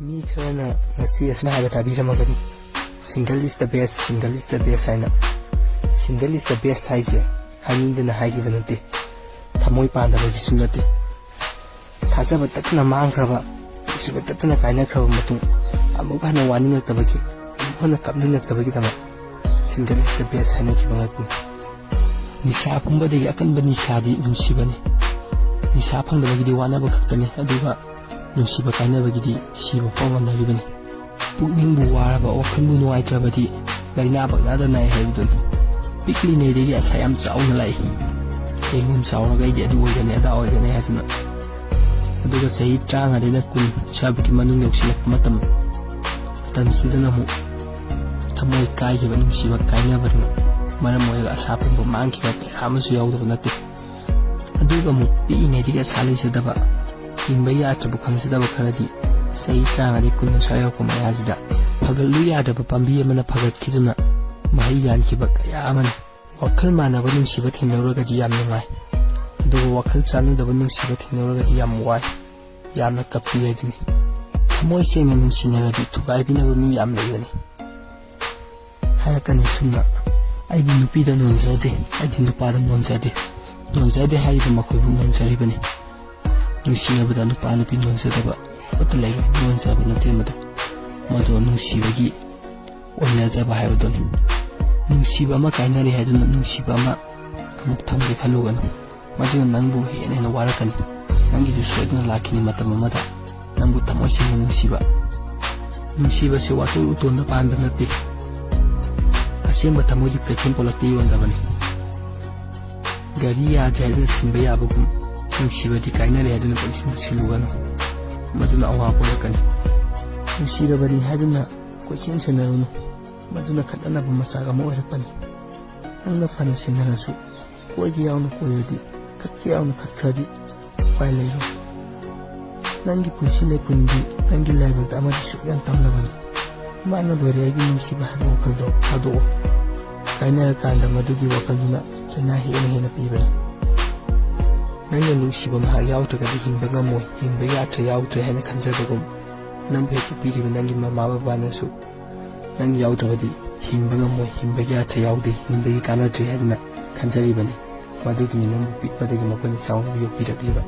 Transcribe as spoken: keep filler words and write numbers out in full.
ꯃꯤ ꯈꯔꯅ ꯉꯁꯤ ꯑꯁꯨꯝꯅ ꯍꯥꯏꯕ ꯇꯥꯕꯤꯔꯝꯃꯒꯅꯤ, "Single is the best, single is the best" ꯍꯥꯏꯅ꯫ Single is the best ꯍꯥꯏꯁꯦ ꯍꯥꯏꯅꯤꯡꯗꯅ ꯍꯥꯏꯈꯤꯕ ꯅꯠꯇꯦ, ꯊꯃꯣꯏ ꯄꯥꯟꯗꯕꯒꯤꯁꯨ ꯅꯠꯇꯦ꯫ ꯊꯥꯖꯕ ꯇꯠꯇꯅ ꯃꯥꯡꯈ꯭ꯔꯕ, ꯅꯨꯡꯁꯤꯕ ꯇꯠꯇꯅ ꯀꯥꯏꯅꯈ꯭ꯔꯕ ꯃꯇꯨꯡ ꯑꯃꯨꯛ ꯍꯟꯅ ꯋꯥꯅꯤꯡꯉꯛꯇꯕꯒꯤ, ꯑꯃꯨꯛ ꯍꯟꯅ ꯀꯞꯅꯤꯡꯉꯛꯇꯕꯒꯤꯗꯃꯛ single is the best ꯍꯥꯏꯅꯈꯤꯕ ꯉꯥꯛꯇꯅꯤ꯫ ꯅꯤꯁꯥ ꯄꯨꯝꯕꯗꯒꯤ ꯑꯀꯟꯕ ꯅꯤꯁꯥꯗꯤ ꯅꯨꯡꯁꯤꯕꯅꯤ꯫ ꯅꯤꯁꯥ ꯐꯪꯗꯕꯒꯤꯗꯤ ꯋꯥꯅꯕ ꯈꯛꯇꯅꯤ, ꯑꯗꯨꯒ ꯅꯨꯡꯁꯤꯕ ꯀꯥꯏꯅꯕꯒꯤꯗꯤ ꯁꯤꯕ ꯐꯥꯎ ꯉꯝꯅꯔꯤꯕꯅꯤ꯫ ꯄꯨꯛꯅꯤꯡꯕꯨ ꯋꯥꯔꯕ, ꯋꯥꯈꯜꯕꯨ ꯅꯨꯡꯉꯥꯏꯇ꯭ꯔꯕꯗꯤ ꯂꯥꯏꯅꯥ ꯄꯪꯅꯥꯗ ꯅꯥꯏ ꯍꯥꯏꯕꯗꯨꯅꯤ꯫ ꯄꯤꯛꯂꯤꯉꯩꯗꯒꯤ ꯑꯁꯥ ꯌꯥꯝ ꯆꯥꯎꯅ ꯂꯥꯛꯏ꯫ ꯍꯌꯦꯡ ꯆꯥꯎꯔꯒ ꯑꯩꯗꯤ ꯑꯗꯨ ꯑꯣꯏꯒꯅꯤ, ꯑꯗꯥ ꯑꯣꯏꯒꯅꯤ ꯍꯥꯏꯗꯨꯅ꯫ ꯑꯗꯨꯒ ꯆꯍꯤ ꯇꯔꯥꯃꯉꯥꯗꯩꯅ ꯀꯨꯟ ꯁ꯭ꯋꯥꯏꯕꯨꯛꯀꯤ ꯃꯅꯨꯡ ꯌꯧꯁꯤꯜꯂꯛꯄ ꯃꯇꯝ, ꯃꯇꯝꯁꯤꯗꯅ ꯑꯃꯨꯛ ꯊꯃꯣꯏ ꯀꯥꯏꯈꯤꯕ, ꯅꯨꯡꯁꯤꯕ ꯀꯥꯏꯅꯕꯗꯨꯅ ꯃꯔꯝ ꯑꯣꯏꯔꯒ ꯑꯁꯥ ꯄꯨꯝꯕ ꯃꯥꯡꯈꯤꯕ ꯀꯌꯥ ꯑꯃꯁꯨ ꯌꯥꯎꯗꯕ ꯅꯠꯇꯦ꯫ ꯑꯗꯨꯒ ꯑꯃꯨꯛ ꯄꯤꯛꯏꯉꯩꯗꯒꯤ ꯑꯁꯥ ꯂꯩꯖꯗꯕ, ꯍꯤꯡꯕ ꯌꯥꯗ꯭ꯔꯕ ꯈꯪꯖꯗꯕ ꯈꯔꯗꯤ ꯆꯍꯤ ꯇꯔꯥꯃꯉꯥꯗꯒꯤ ꯀꯨꯟ ꯁ꯭ꯋꯥꯏ ꯌꯧꯔꯛꯄ ꯃꯌꯥꯁꯤꯗ ꯐꯒꯠꯂꯨ ꯌꯥꯗ꯭ꯔꯕ ꯄꯥꯝꯕꯤ ꯑꯃꯅ ꯐꯒꯠꯈꯤꯗꯨꯅ ꯃꯍꯩ ꯌꯥꯟꯈꯤꯕ ꯀꯌꯥ ꯑꯃꯅꯤ꯫ ꯋꯥꯈꯜ ꯃꯥꯟꯅꯕ ꯅꯨꯡꯁꯤꯕ ꯊꯦꯡꯅꯔꯨꯔꯒꯗꯤ ꯌꯥꯝ ꯅꯨꯡꯉꯥꯏ, ꯑꯗꯨꯕꯨ ꯋꯥꯈꯜ ꯆꯥꯟꯅꯗꯕ ꯅꯨꯡꯁꯤꯕ ꯊꯦꯡꯅꯔꯨꯔꯒꯗꯤ ꯌꯥꯝ ꯋꯥꯏ, ꯌꯥꯝꯅ ꯀꯞꯄꯤ ꯍꯥꯏꯗꯨꯅꯤ꯫ ꯊꯃꯣꯏ ꯁꯦꯡꯅ ꯅꯨꯡꯁꯤꯅꯔꯗꯤ ꯊꯨꯒꯥꯏꯕꯤꯅꯕ ꯃꯤ ꯌꯥꯝ ꯂꯩꯕꯅꯤ꯫ ꯍꯥꯏꯔꯛꯀꯅꯤ ꯁꯨꯝꯅ, "ꯑꯩꯗꯤ ꯅꯨꯄꯤꯗ ꯅꯣꯟꯖꯗꯦ, ꯑꯩꯗꯤ ꯅꯨꯄꯥꯗ ꯅꯣꯟꯖꯗꯦ"꯫ ꯅꯣꯟꯖꯗꯦ ꯍꯥꯏꯔꯤꯕ ꯃꯈꯣꯏꯕꯨ ꯅꯣꯟꯖꯔꯤꯕꯅꯤ꯫ ꯅꯨꯡꯁꯤꯅꯕꯗ ꯅꯨꯄꯥ ꯅꯨꯄꯤ ꯅꯣꯟꯖꯗꯕ ꯑꯃꯠꯇ ꯂꯩꯔꯣꯏ꯫ ꯅꯣꯟꯖꯕ ꯅꯠꯇꯦ ꯃꯗꯨ, ꯃꯗꯨ ꯅꯨꯡꯁꯤꯕꯒꯤ ꯑꯣꯏꯅꯖꯕ ꯍꯥꯏꯕꯗꯨꯅꯤ꯫ ꯅꯨꯡꯁꯤꯕ ꯑꯃ ꯀꯥꯏꯅꯔꯦ ꯍꯥꯏꯗꯨꯅ ꯅꯨꯡꯁꯤꯕ ꯑꯃ ꯑꯃꯨꯛ ꯊꯝꯒꯦ ꯈꯜꯂꯨꯒꯅꯨ꯫ ꯃꯗꯨꯅ ꯅꯪꯕꯨ ꯍꯦꯟꯅ ꯍꯦꯟꯅ ꯋꯥꯔꯛꯀꯅꯤ꯫ ꯅꯪꯒꯤꯁꯨ ꯁꯣꯏꯗꯅ ꯂꯥꯛꯈꯤꯅꯤ ꯃꯇꯝ ꯑꯃꯗ ꯅꯪꯕꯨ ꯊꯃꯣꯏ ꯁꯦꯡꯅ ꯅꯨꯡꯁꯤꯕ꯫ ꯅꯨꯡꯁꯤꯕꯁꯤ ꯋꯥꯇꯣꯜ ꯎꯇꯣꯟꯗ ꯄꯥꯟꯕ ꯅꯠꯇꯦ, ꯑꯁꯦꯡꯕ ꯊꯃꯣꯏꯒꯤ ꯄ꯭ꯂꯦꯠꯐꯣꯝ ꯄꯣꯂꯛꯇ ꯌꯣꯟꯗꯕꯅꯤ꯫ ꯒꯥꯔꯤ ꯌꯥꯗ꯭ꯔꯦ ꯍꯥꯏꯗꯨꯅ ꯁꯤꯟꯕ ꯌꯥꯕꯒꯨꯝ, ꯅꯨꯡꯁꯤꯕꯗꯤ ꯀꯥꯏꯅꯔꯦ ꯍꯥꯏꯗꯨꯅ ꯄꯪꯁꯤꯟꯗ ꯁꯤꯜꯂꯨꯒꯅꯨ, ꯃꯗꯨꯅ ꯑꯋꯥꯕ ꯑꯣꯏꯔꯛꯀꯅꯤ꯫ ꯅꯨꯡꯁꯤꯔꯕꯅꯤ ꯍꯥꯏꯗꯨꯅ ꯀꯣꯏꯆꯦꯟ ꯆꯦꯟꯅꯔꯨꯅꯨ, ꯃꯗꯨꯅ ꯈꯠꯅꯅꯕ ꯃꯆꯥꯛ ꯑꯃ ꯑꯣꯏꯔꯛꯄꯅꯤ꯫ ꯅꯪꯅ ꯐꯅ ꯁꯦꯟꯅꯔꯁꯨ, ꯀꯣꯏꯒꯦ ꯌꯥꯎꯅ ꯀꯣꯏꯔꯗꯤ, ꯈꯠꯀꯦ ꯌꯥꯎꯅ ꯈꯠꯈ꯭ꯔꯗꯤ, ꯎꯄꯥꯏ ꯂꯩꯔꯣꯏ꯫ ꯅꯪꯒꯤ ꯄꯨꯟꯁꯤ ꯂꯩꯄꯨꯟꯗꯤ ꯅꯪꯒꯤ ꯂꯥꯏꯕꯛꯇ ꯑꯃꯗꯤ ꯁꯣꯏꯗꯅ ꯇꯝꯂꯕꯅꯤ꯫ ꯏꯃꯥꯅ ꯂꯣꯏꯔꯦ ꯑꯩꯒꯤ ꯅꯨꯡꯁꯤꯕ ꯍꯥꯏꯕ ꯋꯥꯈꯜꯗꯣ ꯊꯥꯗꯣꯛꯑꯣ꯫ ꯀꯥꯏꯅꯔꯀꯥꯟꯗ ꯃꯗꯨꯒꯤ ꯋꯥꯈꯜꯗꯨꯅ ꯆꯩꯅꯥ ꯍꯦꯟꯅ ꯍꯦꯟꯅ ꯄꯤꯕꯅꯤ꯫ ꯅꯪꯅ ꯅꯨꯡꯁꯤꯕ ꯃꯍꯥꯛ ꯌꯥꯎꯗ꯭ꯔꯒꯗꯤ ꯍꯤꯡꯕ ꯉꯝꯃꯣꯏ, ꯍꯤꯡꯕ ꯌꯥꯗ꯭ꯔꯦ ꯌꯥꯎꯗ꯭ꯔꯦ ꯍꯥꯏꯅ ꯈꯟꯖꯕꯒꯨꯝ, ꯅꯪꯕꯨ ꯍꯦꯛ ꯄꯣꯛꯄꯤꯔꯤꯕ ꯅꯪꯒꯤ ꯃꯃꯥ ꯕꯕꯥꯅꯁꯨ ꯅꯪ ꯌꯥꯎꯗ꯭ꯔꯕꯗꯤ ꯍꯤꯡꯕ ꯉꯝꯃꯣꯏ, ꯍꯤꯡꯕꯒꯤ ꯑꯔꯊ ꯌꯥꯎꯗꯦ, ꯍꯤꯡꯕꯒꯤ ꯀꯥꯟꯅꯗ꯭ꯔꯦ ꯍꯥꯏꯗꯨꯅ ꯈꯟꯖꯔꯤꯕꯅꯤ꯫ ꯃꯗꯨꯒꯤꯅꯤ ꯅꯪꯕꯨ ꯄꯤꯛꯄꯗꯒꯤ ꯃꯈꯣꯏꯅ ꯆꯥꯎꯅ ꯌꯣꯛꯄꯤꯔꯛꯂꯤꯕ꯫